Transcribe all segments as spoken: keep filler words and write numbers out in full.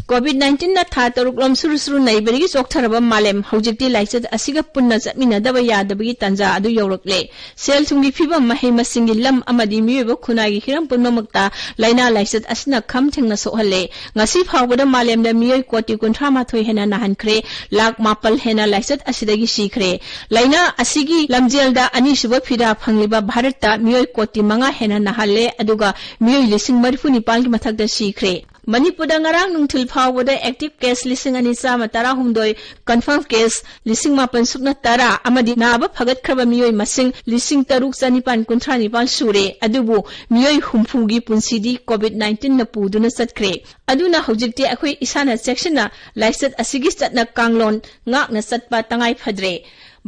COVID ꯅꯥꯏꯟꯇꯤꯟꯅ ꯊꯥ ꯇꯔꯨꯛꯂꯣꯝ ꯁꯨꯔꯨ ꯁꯨꯔꯨ ꯅꯩꯕꯗꯒꯤ ꯆꯣꯛꯊꯔꯕ ꯃꯥꯂꯦꯝ ꯍꯧꯖꯤꯛꯇꯤ ꯂꯥꯏꯆꯠ ꯑꯁꯤꯒ ꯄꯨꯟꯅ ꯆꯠꯃꯤꯟꯅꯗꯕ ꯌꯥꯗꯕꯒꯤ ꯇꯥꯟꯖꯥ ꯑꯗꯨ ꯌꯧꯔꯛꯂꯦ꯫ ꯁꯦꯜ ꯊꯨꯝꯒꯤ ꯐꯤꯕꯝ, ꯃꯍꯩ ꯃꯁꯤꯡꯒꯤ ꯂꯝ ꯑꯃꯗꯤ ꯃꯤꯑꯣꯏꯕ ꯈꯨꯟꯅꯥꯏꯒꯤ ꯍꯤꯔꯝ ꯄꯨꯝꯅꯃꯛꯇ ꯂꯥꯏꯅꯥ ꯂꯥꯏꯆꯠ ꯑꯁꯤꯅ ꯈꯝ ꯊꯦꯡꯅ ꯁꯣꯛꯍꯜꯂꯦ꯫ ꯉꯁꯤ ꯐꯥꯎꯕꯗ ꯃꯥꯂꯦꯝꯗ ꯃꯤꯑꯣꯏ ꯀꯣꯇꯤ ꯀꯨꯟꯊ꯭ꯔꯥ ꯃꯥꯊꯣꯏ ꯍꯦꯟꯅ ꯅꯥꯍꯟꯈ꯭ꯔꯦ, ꯂꯥꯈ ꯃꯥꯄꯜ ꯍꯦꯟꯅ ꯂꯥꯏꯆꯠ ꯑꯁꯤꯗꯒꯤ ꯁꯤꯈ꯭ꯔꯦ꯫ ꯂꯥꯏꯅꯥ ꯑꯁꯤꯒꯤ ꯂꯝꯖꯦꯜꯗ ꯑꯅꯤꯁꯨꯕ ꯐꯤꯗꯥ ꯐꯪꯂꯤꯕ ꯚꯥꯔꯠꯇ ꯃꯤꯑꯣꯏ ꯀꯣꯇꯤ ꯃꯉꯥ ꯍꯦꯟꯅ ꯅꯥꯍꯜꯂꯦ, ꯑꯗꯨꯒ ꯃꯤꯑꯣꯏ ꯂꯤꯁꯤꯡ ꯃꯔꯤꯐꯨ ꯅꯤꯄꯥꯜꯒꯤ ꯃꯊꯛꯇ ꯁꯤꯈ꯭ꯔꯦ꯫ ꯃꯅꯤꯄꯨꯔꯗ ꯉꯔꯥꯡ ꯅꯨꯡꯊꯤꯜ ꯐꯥꯎꯕꯗ active case ꯂꯤꯁꯤꯡ ꯑꯅꯤ ꯆꯥꯝꯃ ꯇꯔꯥꯍꯨꯝꯗꯣꯏ, confirm case ꯂꯤꯁꯤꯡ ꯃꯥꯄꯜ ꯁꯨꯞꯅ ꯇꯔꯥ ꯑꯃꯗꯤ ꯅꯥꯕ ꯐꯒꯠꯈ꯭ꯔꯕ ꯃꯤꯑꯣꯏ ꯃꯁꯤꯡ ꯂꯤꯁꯤꯡ ꯇꯔꯨꯛ ꯆꯅꯤꯄꯥꯟ ꯀꯨꯟꯊ꯭ꯔꯥ ꯅꯤꯄꯥꯜ ꯁꯨꯔꯦ꯫ ꯑꯗꯨꯕꯨ ꯃꯤꯑꯣꯏ ꯍꯨꯝꯐꯨꯒꯤ ꯄꯨꯟꯁꯤꯗꯤ ꯀꯣꯚꯤꯗ ꯅꯥꯏꯟꯇꯤꯟꯅ ꯄꯨꯗꯨꯅ ꯆꯠꯈ꯭ꯔꯦ꯫ ꯑꯗꯨꯅ ꯍꯧꯖꯤꯛꯇꯤ ꯑꯩꯈꯣꯏ ꯏꯁꯥꯅ ꯆꯦꯛꯁꯤꯟꯅ ꯂꯥꯏꯆꯠ ꯑꯁꯤꯒꯤ ꯆꯠꯅ ꯀꯥꯡꯂꯣꯟ ꯉꯥꯛꯅ ꯆꯠꯄ ꯇꯉꯥꯏ ꯐꯗ꯭ꯔꯦ꯫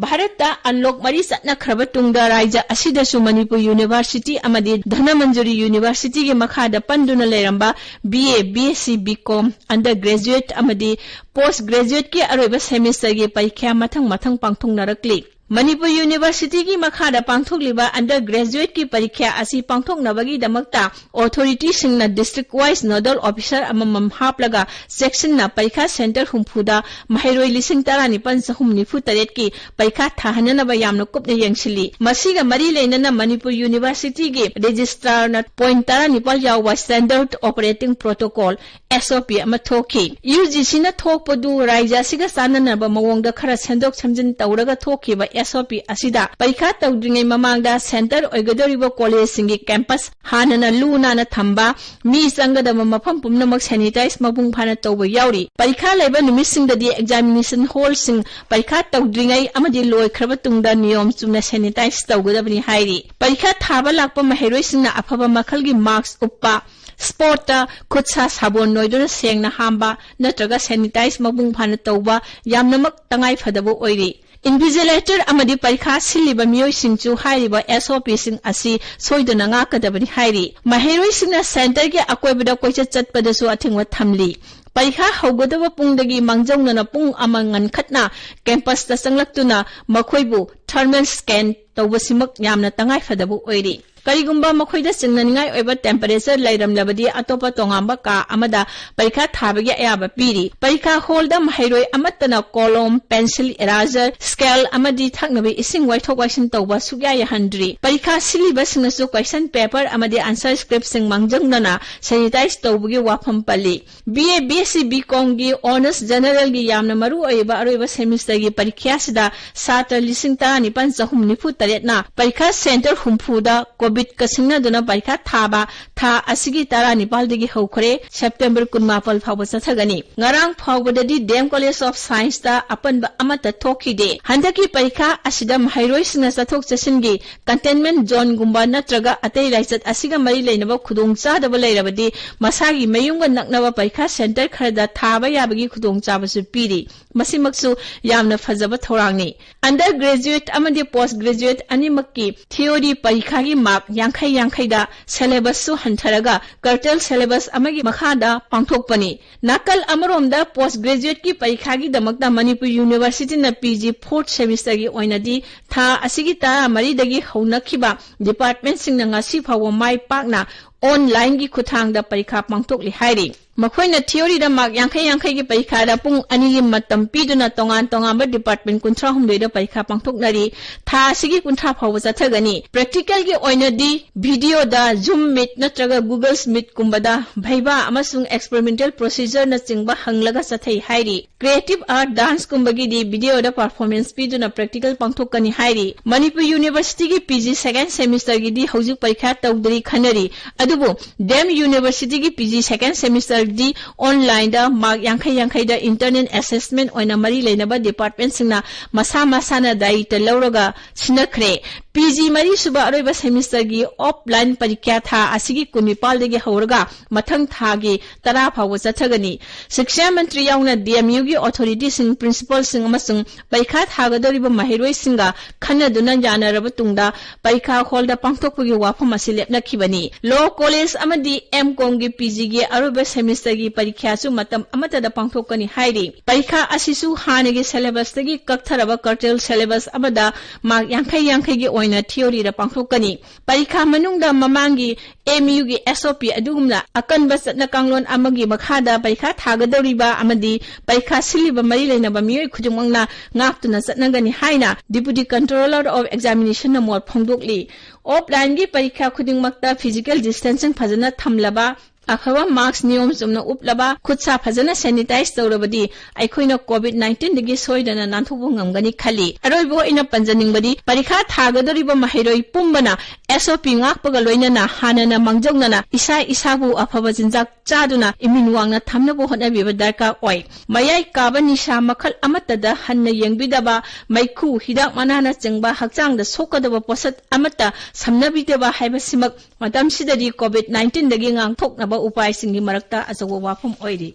ꯚꯥꯔꯠꯇ unlock ꯃꯔꯤ ꯆꯠꯅꯈ꯭ꯔꯕ ꯇꯨꯡꯗ ꯔꯥꯏꯖ꯭ꯌ ꯑꯁꯤꯗꯁꯨ ꯃꯅꯤꯄꯨꯔ ꯌꯨꯅꯤꯚꯔꯁꯤꯇꯤ ꯑꯃꯗꯤ ꯙꯅꯃꯟꯖꯨꯔꯤ ꯌꯨꯅꯤꯚꯔꯁꯤꯇꯤꯒꯤ ꯃꯈꯥꯗ ꯄꯟꯗꯨꯅ ꯂꯩꯔꯝꯕ B A, B S C, B Com, undergraduate ꯑꯃꯗꯤ post graduateꯀꯤ ꯑꯔꯣꯏꯕ semesterꯒꯤ ꯄꯔꯤꯈ꯭ꯌꯥ ꯃꯊꯪ ꯃꯊꯪ ꯄꯥꯡꯊꯣꯛꯅꯔꯛꯂꯤ꯫ ꯃꯅꯤꯄꯨꯔ ꯌꯨꯅꯤꯚꯔꯁꯤꯇꯤꯒꯤ ꯃꯈꯥꯗ ꯄꯥꯡꯊꯣꯛꯂꯤꯕ undergraduateꯀꯤ ꯄꯔꯤꯈ꯭ꯌꯥ ꯑꯁꯤ ꯄꯥꯡꯊꯣꯛꯅꯕꯒꯤꯗꯃꯛꯇ authorityꯁꯤꯡꯅ district wise nodal officer ꯑꯃꯃꯝ ꯍꯥꯞꯂꯒ ꯆꯦꯛꯁꯤꯟꯅ ꯄꯔꯤꯈꯥ center ꯍꯨꯝꯐꯨꯗ ꯃꯍꯩꯔꯣꯏ ꯂꯤꯁꯤꯡ ꯇꯔꯥꯅꯤꯄꯥꯜ ꯆꯍꯨꯝ ꯅꯤꯐꯨ ꯇꯔꯦꯠꯀꯤ ꯄꯔꯤꯈꯥ ꯊꯥꯍꯟꯅꯅꯕ ꯌꯥꯝꯅ ꯀꯨꯞꯅ ꯌꯦꯡꯁꯤꯜꯂꯤ꯫ ꯃꯁꯤꯒ ꯃꯔꯤ ꯂꯩꯅꯅ ꯃꯅꯤꯄꯨꯔ ꯌꯨꯅꯤꯚꯔꯁꯤꯇꯤꯒꯤ registrarꯅ point ꯇꯔꯥꯅꯤꯄꯥꯜ ꯌꯥꯎꯕ standard operating protocol, S O P ꯑꯃ ꯊꯣꯛꯈꯤ꯫ UGCꯅ ꯊꯣꯛꯄꯗꯨ ꯔꯥꯏꯖ꯭ꯌ ꯑꯁꯤꯒ ꯆꯥꯟꯅꯅꯕ ꯃꯑꯣꯡꯗ ꯈꯔ ꯁꯦꯝꯗꯣꯛ ꯁꯦꯝꯖꯤꯟ ꯇꯧꯔꯒ ꯊꯣꯛꯈꯤꯕ S O P ꯑꯁꯤꯗ ꯄꯔꯤꯈꯥ ꯇꯧꯗ꯭ꯔꯤꯉꯩ ꯃꯃꯥꯡꯗ center ꯑꯣꯏꯒꯗꯧꯔꯤꯕ collegeꯁꯤꯡꯒꯤ campus ꯍꯥꯟꯅꯅ ꯂꯨ ꯅꯥꯟꯅ ꯊꯝꯕ, ꯃꯤ ꯆꯪꯒꯗꯕ ꯃꯐꯝ ꯄꯨꯝꯅꯃꯛ sanitize ꯃꯄꯨꯡ ꯐꯥꯅ ꯇꯧꯕ ꯌꯥꯎꯔꯤ꯫ ꯄꯔꯤꯈꯥ ꯂꯩꯕ ꯅꯨꯃꯤꯠꯁꯤꯡꯗꯗꯤ examination hallꯁꯤꯡ ꯄꯔꯤꯈꯥ ꯇꯧꯗ꯭ꯔꯤꯉꯩ ꯑꯃꯗꯤ ꯂꯣꯏꯈ꯭ꯔꯕ ꯇꯨꯡꯗ ꯅꯤꯌꯣꯝ ꯆꯨꯝꯅ sanitize ꯇꯧꯒꯗꯕꯅꯤ ꯍꯥꯏꯔꯤ꯫ ꯄꯔꯤꯈꯥ ꯊꯥꯕ ꯂꯥꯛꯄ ꯃꯍꯩꯔꯣꯏꯁꯤꯡꯅ ꯑꯐꯕ ꯃꯈꯜꯒꯤ mask ꯎꯞꯄ, spotꯇ ꯈꯨꯠ ꯁꯥ ꯁꯥꯄꯣꯟ ꯅꯣꯏꯗꯨꯅ ꯁꯦꯡꯅ ꯍꯥꯝꯕ ꯅꯠꯇ꯭ꯔꯒ sanitize ꯃꯄꯨꯡ ꯐꯥꯅ ꯇꯧꯕ ꯌꯥꯝꯅꯃꯛ ꯇꯉꯥꯏ ꯐꯗꯕ ꯑꯣꯏꯔꯤ꯫ Invigilator ꯑꯃꯗꯤ ꯄꯔꯤꯈꯥ ꯁꯤꯜꯂꯤꯕ ꯃꯤꯑꯣꯏꯁꯤꯡꯁꯨ ꯍꯥꯏꯔꯤꯕ S O Pꯁꯤꯡ ꯑꯁꯤ ꯁꯣꯏꯗꯅ ꯉꯥꯛꯀꯗꯕꯅꯤ ꯍꯥꯏꯔꯤ꯫ ꯃꯍꯩꯔꯣꯏꯁꯤꯡꯅ centreꯒꯤ ꯑꯀꯣꯏꯕꯗ ꯀꯣꯏꯆꯠ ꯆꯠꯄꯗꯁꯨ ꯑꯊꯤꯡꯕ ꯊꯝꯂꯤ꯫ ꯄꯔꯤꯈꯥ ꯍꯧꯒꯗꯕ ꯄꯨꯡꯗꯒꯤ ꯃꯥꯡꯖꯧꯅꯅ ꯄꯨꯡ ꯑꯃ ꯉꯟꯈꯠꯅ campusꯇ ꯆꯪꯂꯛꯇꯨꯅ ꯃꯈꯣꯏꯕꯨ thermal scan ꯇꯧꯕꯁꯤꯃꯛ ꯌꯥꯝꯅ ꯇꯉꯥꯏ ꯐꯗꯕ ꯑꯣꯏꯔꯤ꯫ ꯀꯔꯤꯒꯨꯝꯕ ꯃꯈꯣꯏꯗ ꯆꯤꯡꯅꯅꯤꯡꯉꯥꯏ ꯑꯣꯏꯕ temperature ꯂꯩꯔꯝꯂꯕꯗꯤ, ꯑꯇꯣꯞꯄ ꯇꯣꯉꯥꯟꯕ ꯀꯥ ꯑꯃꯗ ꯄꯔꯤꯈꯥ ꯊꯥꯕꯒꯤ ꯑꯌꯥꯕ ꯄꯤꯔꯤ꯫ ꯄꯔꯤꯈꯥ hall ꯗ ꯃꯍꯩꯔꯣꯏ ꯑꯃꯠꯇꯅ ꯀꯣꯂꯣꯝ, pencil, eraser, scale ꯑꯃꯗꯤ ꯊꯛꯅꯕ ꯏꯁꯤꯡ ꯋꯥꯏꯊꯣꯛ ꯋꯥꯏꯁꯤꯟ ꯇꯧꯕ ꯁꯨꯛꯌꯥ ꯌꯥꯍꯟꯗ꯭ꯔꯤ꯫ ꯄꯔꯤꯈꯥ ꯁꯤꯜꯂꯤꯕꯁꯤꯡꯅꯁꯨ question paper ꯑꯃꯗꯤ answer script ꯁꯤꯡ ꯃꯥꯡꯖꯧꯅꯅ sanitize ꯇꯧꯕꯒꯤ ꯋꯥꯐꯝ ꯄꯜꯂꯤ꯫ B A, B S C, B Com ꯒꯤ Honours General ꯒꯤ ꯌꯥꯝꯅ ꯃꯔꯨ ꯑꯣꯏꯕ ꯑꯔꯣꯏꯕ semester ꯒꯤ ꯄꯔꯤꯈ꯭ꯌꯥꯁꯤꯗ ꯁꯥꯇ꯭ꯔ ꯂꯤꯁꯤꯡ ꯇꯔꯥꯅꯤꯄꯥꯟ ꯆꯍꯨꯝ ꯅꯤꯐꯨ ꯇꯔꯦꯠꯅ ꯄꯔꯤꯈꯥ center ꯍꯨꯝꯐꯨꯗ COVID ꯀ ꯁꯤꯡꯅꯗꯨꯅ ꯄꯔꯤꯈꯥ ꯊꯥꯕ ꯊꯥ ꯑꯁꯤꯒꯤ ꯇꯔꯥꯅꯤꯄꯥꯜꯗꯒꯤ ꯍꯧꯈ꯭ꯔꯦ, September ꯀꯨꯟꯃꯥꯄꯜ ꯐꯥꯎꯕ ꯆꯠꯊꯒꯅꯤ꯫ ꯉꯔꯥꯡ ꯐꯥꯎꯕꯗꯗꯤ D M College of Science ꯇ ꯑꯄꯟꯕ ꯑꯃꯠꯇ ꯊꯣꯛꯈꯤꯗꯦ꯫ ꯍꯟꯗꯛꯀꯤ ꯄꯔꯤꯈꯥ ꯑꯁꯤꯗ ꯃꯍꯩꯔꯣꯏꯁꯤꯡꯅ ꯆꯠꯊꯣꯛ ꯆꯠꯁꯤꯟꯒꯤ containment zone ꯒꯨꯝꯕ ꯅꯠꯇ꯭ꯔꯒ ꯑꯇꯩ ꯂꯥꯏꯆꯠ ꯑꯁꯤꯒ ꯃꯔꯤ ꯂꯩꯅꯕ ꯈꯨꯗꯣꯡꯆꯥꯗꯕ ꯂꯩꯔꯕꯗꯤ, ꯃꯁꯥꯒꯤ ꯃꯌꯨꯝꯒ ꯅꯛꯅꯕ ꯄꯔꯤꯈꯥ center ꯈꯔꯗ ꯊꯥꯕ ꯌꯥꯕꯒꯤ ꯈꯨꯗꯣꯡꯆꯥꯕꯁꯨ ꯄꯤꯔꯤ꯫ ꯃꯁꯤꯃꯛꯁꯨ ꯌꯥꯝꯅ ꯐꯖꯕ ꯊꯧꯔꯥꯡꯅꯤ꯫ Undergraduate ꯑꯃꯗꯤ post graduate ꯑꯅꯤꯃꯛꯀꯤ theory ꯄꯔꯤꯈꯥꯒꯤ mark ꯌꯥꯡꯈꯩ ꯌꯥꯡꯈꯩꯗ syllabus ꯁꯨ ꯍꯟꯊꯔꯒ curtail syllabus ꯑꯃꯒꯤ ꯃꯈꯥꯗ ꯄꯥꯡꯊꯣꯛꯄꯅꯤ꯫ ꯅꯥꯀꯜ ꯑꯃꯔꯣꯝꯗ, post graduate ꯀꯤ ꯄꯔꯤꯈꯥꯒꯤꯗꯃꯛꯇ ꯃꯅꯤꯄꯨꯔ University ꯅ P G fourth semester ꯒꯤ ꯑꯣꯏꯅꯗꯤ ꯊꯥ ꯑꯁꯤꯒꯤ ꯇꯔꯥꯃꯔꯤꯗꯒꯤ ꯍꯧꯅꯈꯤꯕ department ꯁꯤꯡꯅ ꯉꯁꯤ ꯐꯥꯎꯕ ꯃꯥꯏ ꯄꯥꯛꯅ online ꯒꯤ ꯈꯨꯠꯊꯥꯡꯗ ꯄꯔꯤꯈꯥ ꯄꯥꯡꯊꯣꯛꯂꯤ ꯍꯥꯏꯔꯤ꯫ ꯃꯈꯣꯏꯅ theory ꯗ mark ꯌꯥꯡꯈꯩ ꯌꯥꯡꯈꯩꯒꯤ ꯄꯔꯤꯈꯥꯗ ꯄꯨꯡ ꯑꯅꯤꯒꯤ ꯃꯇꯝ ꯄꯤꯗꯨꯅ ꯇꯣꯉꯥꯟ ꯇꯣꯉꯥꯟꯕ department ꯀꯨꯟꯊ꯭ꯔꯥ ꯍꯨꯝꯗꯣꯏꯗ ꯄꯔꯤꯈꯥ ꯄꯥꯡꯊꯣꯛꯅꯔꯤ꯫ ꯊꯥ ꯑꯁꯤꯒꯤ ꯀꯨꯟꯊ꯭ꯔꯥ ꯐꯥꯎꯕ ꯆꯠꯊꯒꯅꯤ꯫ Practical ꯒꯤ ꯑꯣꯏꯅꯗꯤ video ꯗ Zoom Meet ꯅꯠꯇ꯭ꯔꯒ Google Meet ꯀꯨꯝꯕꯗ viva ꯑꯃꯁꯨꯡ experimental procedure ꯅꯆꯤꯡꯕ ꯍꯪꯂꯒ ꯆꯠꯊꯩ ꯍꯥꯏꯔꯤ꯫ Creative art, dance ꯀꯨꯝꯕꯒꯤꯗꯤ video ꯗ performance ꯄꯤꯗꯨꯅ practical ꯄꯥꯡꯊꯣꯛꯀꯅꯤ ꯍꯥꯏꯔꯤ꯫ ꯃꯅꯤꯄꯨꯔ University ꯒꯤ P G second semester ꯒꯤꯗꯤ ꯍꯧꯖꯤꯛ ꯄꯔꯤꯈꯥ ꯇꯧꯗ꯭ꯔꯤ ꯈꯟꯅꯔꯤ꯫ ꯑꯗꯨꯕꯨ D M University ꯒꯤ P G second semester ꯗꯤ online ꯗ mark ꯌꯥꯡꯈꯩ ꯌꯥꯡꯈꯩꯗ internal assessment ꯑꯣꯏꯅ ꯃꯔꯤ ꯂꯩꯅꯕ department ꯁꯤꯡꯅ ꯃꯁꯥ ꯃꯁꯥꯅ ꯗꯥꯌꯤꯇ ꯂꯧꯔꯒ ꯁꯤꯟꯅꯈ꯭ꯔꯦ꯫ ꯄꯤ ꯖꯤ ꯃꯔꯤꯁꯨꯕ ꯑꯔꯣꯏꯕ ꯁꯦꯃꯤꯁꯇꯔꯒꯤ ꯑꯣꯐꯂꯥꯏꯟ ꯄꯔꯤꯈ꯭ꯌꯥ ꯊꯥ ꯑꯁꯤꯒꯤ ꯀꯨꯟꯅꯤꯄꯥꯜꯗꯒꯤ ꯍꯧꯔꯒ ꯃꯊꯪ ꯊꯥꯒꯤ ꯇꯔꯥ ꯐꯥꯎꯕ ꯆꯠꯊꯒꯅꯤ꯫ ꯁꯤꯛꯁꯥ ꯃꯟꯇ꯭ꯔꯤ ꯌꯥꯎꯅ ꯗꯤ ꯑꯦꯝ ꯌꯨꯒꯤ ꯑꯣꯊꯣꯔꯤꯇꯤꯁꯤꯡ, ꯄ꯭ꯔꯤꯟꯁꯤꯄꯥꯜꯁꯤꯡ ꯑꯃꯁꯨꯡ ꯄꯔꯤꯈꯥ ꯊꯥꯒꯗꯧꯔꯤꯕ ꯃꯍꯩꯔꯣꯏꯁꯤꯡꯒ ꯈꯟꯅꯗꯨꯅ ꯌꯥꯅꯔꯕ ꯇꯨꯡꯗ ꯄꯔꯤꯈꯥ ꯍꯣꯜꯗ ꯄꯥꯡꯊꯣꯛꯄꯒꯤ ꯋꯥꯐꯝ ꯑꯁꯤ ꯂꯦꯞꯅꯈꯤꯕꯅꯤ꯫ ꯂꯣ ꯀꯣꯂꯦꯖ ꯑꯃꯗꯤ ꯑꯦꯝ ꯀꯣꯝꯒꯤ ꯄꯤ ꯖꯤꯒꯤ ꯑꯔꯣꯏꯕ ꯁꯦꯃꯤꯁꯇꯔꯒꯤ ꯄꯔꯤꯈ꯭ꯌꯥꯁꯨ ꯃꯇꯝ ꯑꯃꯠꯇꯗ ꯄꯥꯡꯊꯣꯛꯀꯅꯤ ꯍꯥꯏꯔꯤ꯫ ꯄꯔꯤꯈꯥ ꯑꯁꯤꯁꯨ ꯍꯥꯟꯅꯒꯤ ꯁꯦꯂꯦꯕꯁꯇꯒꯤ ꯀꯛꯊꯔꯕ ꯀꯔꯇꯦꯜ ꯁꯦꯂꯦꯕꯁ ꯑꯃꯗ ꯃꯥꯔꯛ ꯌꯥꯡꯈꯩ ꯌꯥꯡꯈꯩꯒꯤ ꯑꯣꯏꯅ ꯊꯤꯑꯣꯔꯤꯗ ꯄꯥꯡꯊꯣꯛꯀꯅꯤ꯫ ꯄꯔꯤꯈꯥ ꯃꯅꯨꯡꯗ ꯃꯃꯥꯡꯒꯤ ꯑꯦꯝ ꯌꯨꯒꯤ ꯑꯦꯁ ꯑꯣ ꯄꯤ ꯑꯗꯨꯒꯨꯝꯅ ꯑꯀꯟꯕ ꯆꯠꯅ ꯀꯥꯡꯂꯣꯟ ꯑꯃꯒꯤ ꯃꯈꯥꯗ ꯄꯔꯤꯈꯥ ꯊꯥꯒꯗꯧꯔꯤꯕ ꯑꯃꯗꯤ ꯄꯔꯤꯈꯥ ꯁꯤꯜꯂꯤꯕ ꯃꯔꯤ ꯂꯩꯅꯕ ꯃꯤꯑꯣꯏ ꯈꯨꯗꯤꯡꯃꯛꯅ ꯉꯥꯛꯇꯨꯅ ꯆꯠꯅꯒꯅꯤ ꯍꯥꯏꯅ Deputy Controller of Examination ꯅ ꯃꯣꯠ ꯐꯣꯡꯗꯣꯛꯂꯤ꯫ ꯑꯣꯐꯂꯥꯏꯟꯒꯤ ꯄꯔꯤꯈꯥ ꯈꯨꯗꯤꯡꯃꯛꯇ ꯐꯤꯖꯤꯀꯦꯜ ꯗꯤꯁꯇꯦꯟꯁꯤꯡ ꯐꯖꯅ ꯊꯝꯂꯕ, ꯑꯐꯕ ꯃꯥꯁꯛ ꯅꯤꯌꯣꯝ ꯆꯨꯝꯅ ꯎꯞꯂꯕ, ꯈꯨꯠꯁꯥ ꯐꯖꯅ ꯁꯦꯅꯤꯇꯥꯏꯖ ꯇꯧꯔꯕꯗꯤ ꯑꯩꯈꯣꯏꯅ ꯀꯣꯚꯤꯗ ꯅꯥꯏꯟꯇꯤꯟꯗꯒꯤ ꯁꯣꯏꯗꯅ ꯅꯥꯟꯊꯣꯛꯄ ꯉꯝꯒꯅꯤ ꯈꯜꯂꯤ꯫ ꯑꯔꯣꯏꯕ ꯑꯣꯏꯅ ꯄꯟꯖꯅꯤꯡꯕꯗꯤ ꯄꯔꯤꯈꯥ ꯊꯥꯒꯗꯧꯔꯤꯕ ꯃꯍꯩꯔꯣꯏ ꯄꯨꯝꯕꯅ ꯑꯦꯁ ꯑꯣ ꯄꯤ ꯉꯥꯛꯄꯒ ꯂꯣꯏꯅꯅ ꯍꯥꯟꯅꯅ ꯃꯥꯡꯖꯧꯅꯅ ꯏꯁꯥ ꯏꯁꯥꯕꯨ ꯑꯐꯕ ꯆꯤꯟꯖꯥꯛ ꯆꯥꯗꯨꯅ ꯏꯃ꯭ꯌꯨꯟ ꯋꯥꯡꯅ ꯊꯝꯅꯕ ꯍꯣꯠꯅꯕꯤꯕ ꯗꯔꯀꯥꯔ ꯑꯣꯏ꯫ ꯃꯌꯥꯏ ꯀꯥꯕ ꯅꯤꯁꯥ ꯃꯈꯜ ꯑꯃꯠꯇꯗ ꯍꯟꯅ ꯌꯦꯡꯕꯤꯗꯕ, ꯃꯩꯈꯨ, ꯍꯤꯗꯥꯛ ꯃꯅꯥꯅꯆꯤꯡꯕ ꯍꯛꯆꯥꯡꯗ ꯁꯣꯛꯀꯗꯕ ꯄꯣꯠꯁꯛ ꯑꯃꯠꯇ ꯁꯝꯅꯕꯤꯗꯕ ꯍꯥꯏꯕꯁꯤꯃꯛ ꯃꯇꯝꯁꯤꯗꯗꯤ ꯀꯣꯚꯤꯗ ꯅꯥꯏꯟꯇꯤꯟꯗꯒꯤ ꯉꯥꯛꯊꯣꯛꯅꯕ ꯎꯄꯥꯏꯁꯤꯡꯒꯤ ꯃꯔꯛꯇ ꯑꯆꯧꯕ ꯋꯥꯐꯝ ꯑꯣꯏꯔꯤ꯫